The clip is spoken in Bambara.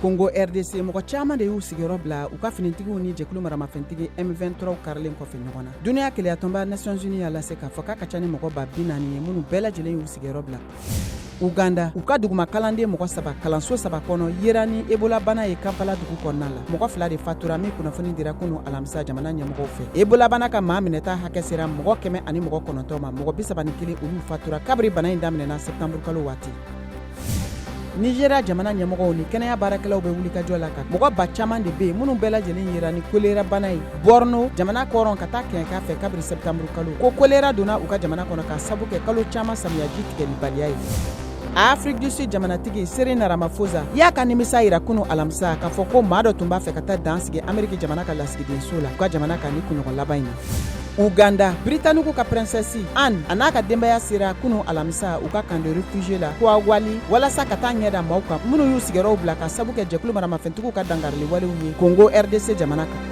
Congo RDC, mɔgɔ caman de y'u sigiyɔrɔ bila u ka finitigiw ni jɛkulu maramafɛntigi M23 karilen kɔfɛ ɲɔgɔn na. Duniya kelenyatɔnba Nations Unies y'a lase k'a fɔ k'a ka ca ni mɔgɔ 40.000 ye minnu bɛɛ lajɛlen y'u sigiyɔrɔ bila. Uganda, u ka duguma kalanden mɔgɔ saba kalanso saba kɔnɔ yera ni Ebola bana ye Kampala dugu kɔnɔna la. Mɔgɔ fila de fatura min kunnafoni dira kunu alamisa jamana ɲɛmɔgɔw fɛ. Ebola bana ka maa minɛta hakɛ sera mɔgɔ 109 ma, mɔgɔ 31 olu fatura kabiri bana in daminɛna septembre kalo waati. Nizeriya jamana ɲɛmɔgɔw ni kɛnɛya baarakɛlaw bɛ wulikajɔ la ka mɔgɔ ba caman de bɛ yen minnu bɛɛ lajɛlen yera ni kolera bana ye Borno jamana kɔrɔn ka taa kɛɲɛka fɛ kabiri septembre kalo ko kolera donna u ka jamana kɔnɔ ka sabu kɛ kalo caman samiyaji tigɛlibaliya ye. Afrique du Sud jamanatigi Cyril Ramaphosa y'a ka nimisa yira kunu alamisa k'a fɔ ko maa dɔ tun b'a fɛ ka taa dan sigi Ameriki jamana ka lasigidenso la u ka jamana kan ni kunɲɔgɔn laban in na. Uganda, Britannique ka princesse Anne a n'a ka denbaya sera kunu alamisa u ka camp de réfugiés la Kwawali walasa ka taa ɲɛ da maaw kan minnu y'u sigiyɔrɔw bila ka sabu kɛ jɛkulu maramafɛntigiw ka dankarili walew ye Congo RDC jamana kan.